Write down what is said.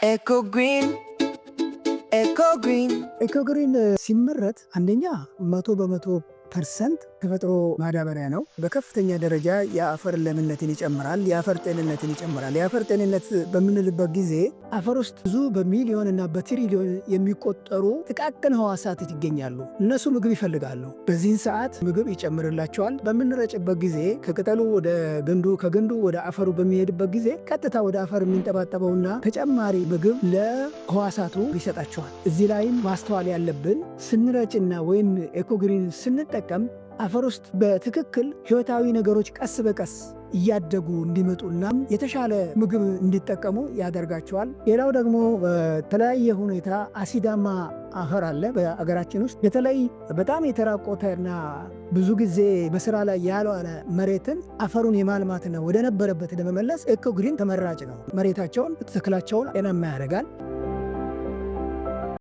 Eco Green, Eco Green. Eco Green ሲመረት አንደኛ 100% ተፈጥሮ ማዳበሪያ ነው። በከፍተኛ ደረጃ የአፈር ለምነትን ይጨምራል፣ የአፈር ጤንነትን ይጨምራል። የአፈር ጤንነት በምንልበት ጊዜ አፈር ውስጥ ብዙ በሚሊዮን እና በትሪሊዮን የሚቆጠሩ ጥቃቅን ህዋሳት ይገኛሉ። እነሱ ምግብ ይፈልጋሉ። በዚህን ሰዓት ምግብ ይጨምርላቸዋል። በምንረጭበት ጊዜ ከቅጠሉ ወደ ግንዱ፣ ከግንዱ ወደ አፈሩ በሚሄድበት ጊዜ ቀጥታ ወደ አፈር የሚንጠባጠበውና ተጨማሪ ምግብ ለህዋሳቱ ይሰጣቸዋል። እዚህ ላይም ማስተዋል ያለብን ስንረጭና ወይም Eco Green ስንጠቀም አፈር ውስጥ በትክክል ህይወታዊ ነገሮች ቀስ በቀስ እያደጉ እንዲመጡና የተሻለ ምግብ እንዲጠቀሙ ያደርጋቸዋል። ሌላው ደግሞ በተለያየ ሁኔታ አሲዳማ አፈር አለ በአገራችን ውስጥ። በተለይ በጣም የተራቆተና ብዙ ጊዜ በስራ ላይ ያልዋለ መሬትን አፈሩን የማልማትና ወደ ነበረበት ለመመለስ Eco Green ተመራጭ ነው። መሬታቸውን፣ ተክላቸውን ጤናማ ያደርጋል።